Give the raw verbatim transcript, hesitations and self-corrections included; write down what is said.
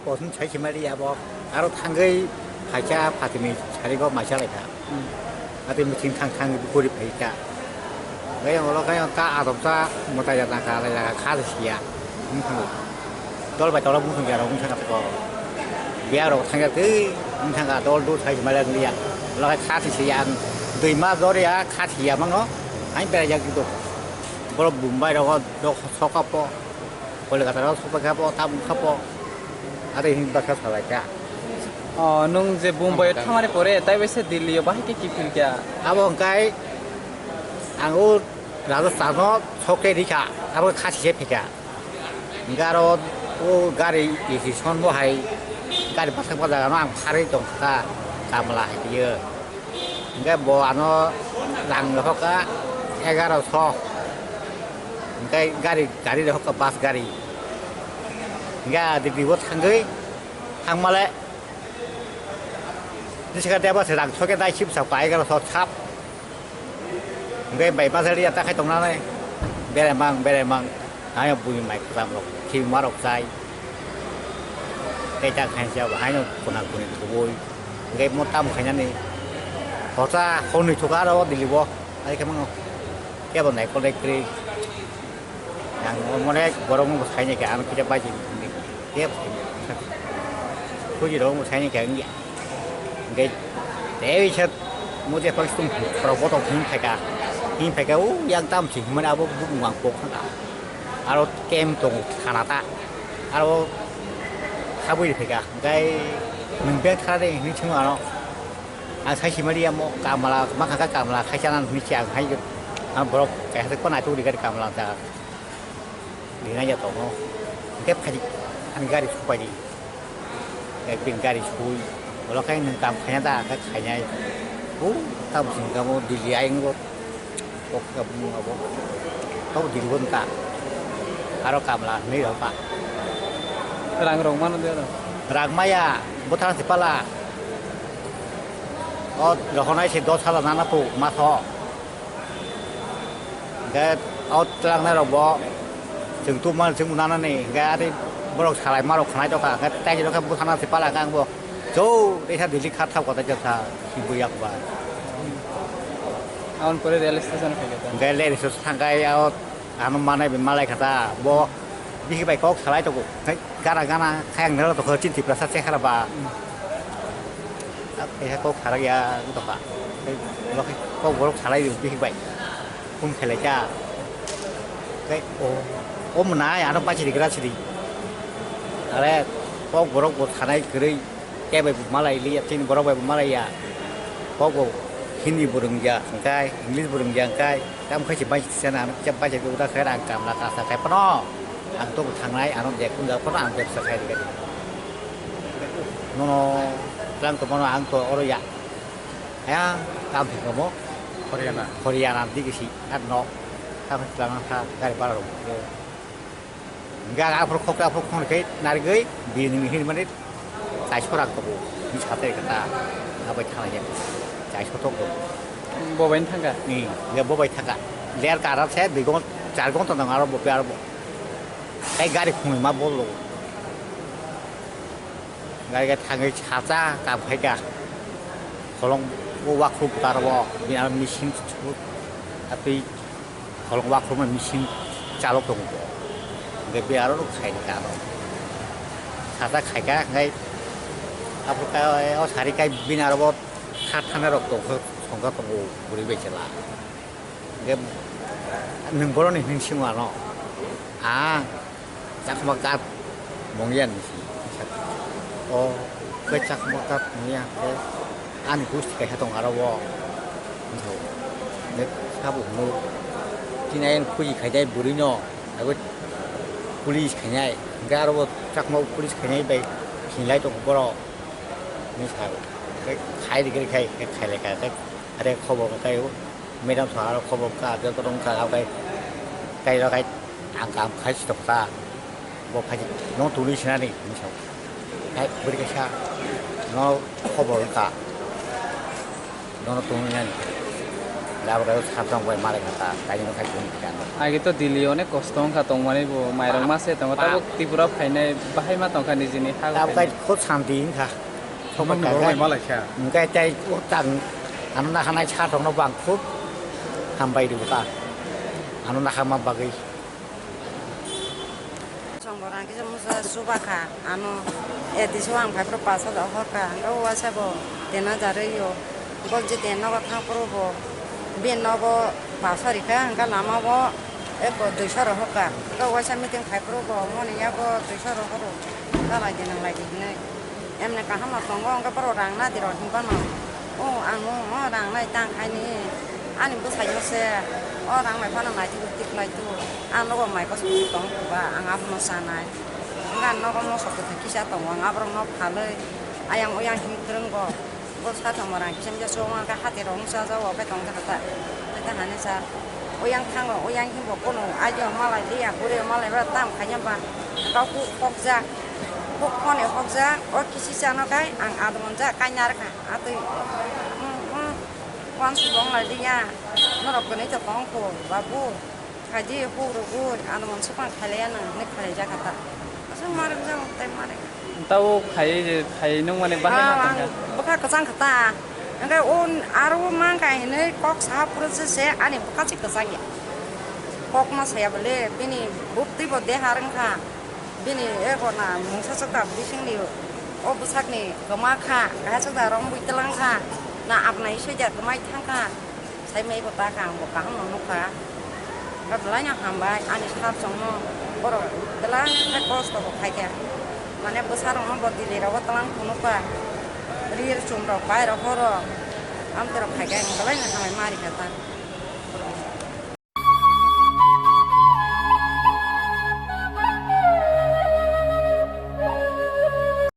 Bosong sai simari abo, aro thangwi phaikha phatini sarigo maisa laikha. Ate muching thang thang guri phaikha. Gaya olo gaya ta adopsa mota ya naka lai laga kha siya. Dol bai tolo muchung ya rong thang ko. Biya rok thang ya tei thang ka dol dol sai simari ya. Olo kha siya ang dui ma dor ya kha siya mango. Hai bera ya gitu. Boro Mumbai rogo dok sokapo. Kolkata rogo sokapo tam khapo. Ate hin baksa salai kha. O, nwng je Mumbai o thangmani pore, tai bai se Delhi o bahai khe kiphil kha. Abo hwnkhe ang o Rajasthan o sok tei rikha, abo kha sise phikha. Hwnkhe aro o gari isi son bo hai, gari bwsakma jaga no ang pharwi tongkha, kamla hai twiyo. Hwnkhe bo ano rang rohorkha egaroso. Hwnkhe gari, gari rohorkha bus gari. Hwnkhe ah Delhi o thangwi, thangmale, Jessica Deba se rang soke dai sip sak pai garo sok sap. Hwnkhe bai bazar ya ta khai tongnai. Bere mang, bere mang. Haino bui mai kwcham rok, khi ma rok chai. Tei ta khain se abo haino kuna kuni kubui. Hwnkhe mo tam khainani. Hota honwi thuka aro Delhi o. Ai khe mango. Kebo nai kolai kri. Ang onek borok no sai ni khe ano kisa bai khe kuji rok no sai ni khe wngya. Hingke tei sat mode pakistung borok botok hin phaika hin phaika o yang tam si himani abo bukung ang kok thangka aro kem tongo thana ta aro habui phaika hingke nwng beng thana de hinwi thwng ano ang sai simari amo kamla makha kamla khaisa nang hinwi si ang hai ang borok kaisa ko naituk ri gari kamla ta. Rinai ya tongo. Hingke phaidi ani gari supaidi. Ekdin gari sui. Olo khe nwng kam khaina da khe khainai. O tam sing kamo Delhi ayung bo. Kok ka bung abo. Kok Delhi bo nta. Aro kamla nei rok pa. Rang rok mano de ro. Rang maya botha se pala. O rohonai se dos hajar nana po maso. Hingke o twlangnai rok bo chwng tubumani chwng bo nanani hingke ati borok salai ma rok khanai tokha hingke tei rok khe bwkhana se pala hingke ang bo chwng teisa Delhi kha thap kha teisa sa si buya kha ba. Aboni pore rail station phaikha ta. Hingke rail station thangkai o ano manai bai malai kha ta bo bisi bai kok salai tongo. Hei. Gana gana khayang nero tokha chini Tiprasa chekhara ba. Kaisa kok sarak ya wng tokha. Tei bo khe kok borok salai rio bihik bai. Phone khelai kha. Tei o, o mwnai ano bachi rigra sidi. Are kok borok bo sanai kwrwi kebo bai bo malai liya, chini borok bai bo malai ya. Kok bo Hindi bo rwngya hwnkhe, English bo rwngya hwnkhe. Tamo khe se bai se na ano kisa bai se uda khe ang kamla kasa khai phano ang to thangnai ano je kun ja phano ang bebsa khai rwgani. Nono tlang to mano ang to oro ya. Ya kam thik mo. Haryana. Haryana digi si at no. Tamo tlang kha gari bara ro. Hingke ang aphuru khok, aphuru khok khe narigwi bini hwnmani chaiso rang tongo, bini sate khe ta, abai thangya, chaiso tongo. Bo bai thangkha? Ni, ya bo bai thangkha. Ler kara se dui gon, char gon tongo aro bo, aro bo. Tei gari khungwi ma bolo. Gari ga thangwi sacha kam khaika. Kholong o wakhuk tarbo, bini aro machine chu, atwi Kholong wakhorma machine chalok tongo bo. Hingke be aro rok khaini kha aro. Sata khaika hingke aphuru khe o sari kai bini aro bo kha thana rok tongkha songkha tongo bwrwi bai chwla. Hingke nwng boroni hwnwi simo ano. Ah. Chakma kat mungya ni si. O khe chakma kat mungya khe ani gusti kaisa tong aro o. Sabo hwnwi tini ayang khuji khainai bwrwi no abo police khainai hwnkhe aro bo chakma police khainai bai khinlai tongo borok hinwi sa khai rwgwi khai khailai kha khe are khobor kai o. Madam sa aro khobor ka joto rong ka kai kai ro kai ang kam khai si tok ta bo khai no tuli sinani ni sa kai beri kaisa no khobor ka no tuli nani Abo khe satong bai malai kha ta, kainwi khai tong kha. Age to Delhi onek kosto wngkha tongmani bo, mairok ma se tongo, tabuk Tripura phainai bahai ma tongkha nijini ha. Abo khai khub santi wngkha. Sok bai malai kha. Hwnkhe tei o tang ano nahanai satongno bo ang khub hambai rw kha. Ano naharma bagwi. Chwng bo rang kisa musa chuba kha, ano A D C o ang phai phuru pash hajar hor kha, hwnkhe o waisa bo ten hajar rw o. Bo je ten nogo thang phuru bo bini nogo pash rw kha, hwnkhe lama o eko duiso rw hor kha, hwnkhe o waisa meeting phai phuru bo moni yago duiso rw horo, dalai di nang lai di hinwi. Emne kaham no tongo, hwnkhe borok rang nadi rok hinphano, o ang o rang nai tang khaini, ani bwsai no se o rang bai phano nai twi twi khlai tu, ang nogo mai kosom tong ba ang abono chanai, hwnkhe ang nogo moso kwthwi kisa tongo, ang aborok no phalwi ayang oyang him kwrwngo, bo sathamo rang kisa misa chuma khe hati rok wngsa jago khe tong thaka ta, khe ta hani sa oyang thango, oyang himbo bono aidi malai liya, bwrwi malai bra tam khaina ba kok hokjak. Huk phone hokjak, o kisi chano kai ang adamon ja kaina rwkha. Atwi, mm, mm, wan subong lai liya. Norok kwnwi to tong kho, babu. Khaidi huk rwgwi adamon supang khailaiya nang hinwi khalai jakha ta. Aswk ma rwk jao, tei ma rwk. Tabo khai, khai nung mani bahai ma tongkha. Bwkha kwchang kha ta. Hwnkhe o aro mang kai hinwi kok saha phuru se ani bwkha se kwchang ya. Kok ma saya bole, bini buk twi bo deha rwng kha. Bini eko na mungsa swkang bisingni o bwsakni kwma kha, kaisa swkang rong bwi twlang kha, na apnai soida kwmai thang kha, sai maibo ta kha, ang bo kaham no nuk kha. Belai no hambai ani sar chongno, borok belai khe kosto bo khai kha, mane bwsa rok no bo Delhi rogo twlang phunuk kha, rir chum rok bai rok horo, amtwi rok khai kha, ang belai no hambai ma ri kha ta.